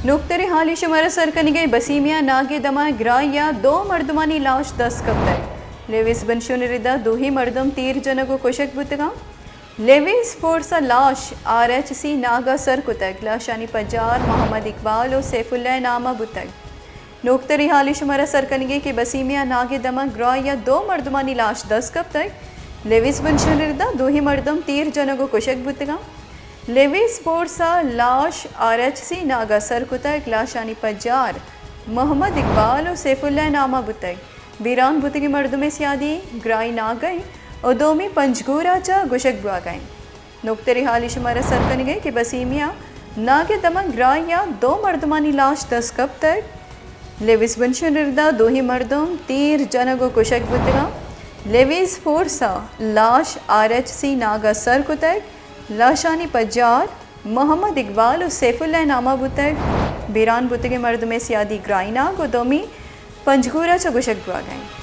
نوکتریں حالی شمارا سر کنگ ءَ، بسیمیا ناگے دمگ گرائی ءَ دو مردمانی لاش دست کپتگ۔ لیویز بنشون ءِ ردا دوہی مردم تیر جنگ ءُ کشگ بوتگاں۔ لیویز فورس ءَ لاش آر ایچ سی ناگ ءَ سر کتگ۔ لاشانی پجار محمد اقبال ءُ سیف اللہ ءِ نام ءَ بوتگ۔ نوکتریں حالی شمارا سر کنگ ءَ کہ بسیمیا ناگے دمگ گرائی ءَ دو مردمانی لاش دست کپتگ۔ لیویز بنشون ءِ ردا دوہی مردم تیر جنگ ءُ کشگ بوتگاں۔ لیویز فورس ءَ لاش آر ایچ سی ناگ ءَ سر کتگ۔ لاشانی پجار محمد اقبال ءُ سیف اللہ ءِ نام ءَ بوتگ۔ بیران بوتگیں مردمے سیادی گرائی ناگ ءِ ءُ دومی پنجگور ءَ چہ گوشگ بوگ ءَ اِنت۔ نوکتریں حالی شمارا سر کنگ ءَ کہ بسیمیا ناگ ءِ دمگ گرائی ءَ دو مردمانی لاش دست کپتگ۔ لیویز بنشون ءِ ردا دوہی مردم تیر جنگ ءُ کشگ بوتگاں۔ لیویز فورس ءَ لاش آر ایچ سی ناگ ءَ سر کتگ۔ لاشانی پجار محمد اقبال ءُ سیف اللہ ءِ نام ءَ بوتگ۔ بیران بوتگیں مردمے سیادی گرائی ناگ ءُ دومی پنجگور ءَ چہ گوشگ بوگ ءَ اِنت۔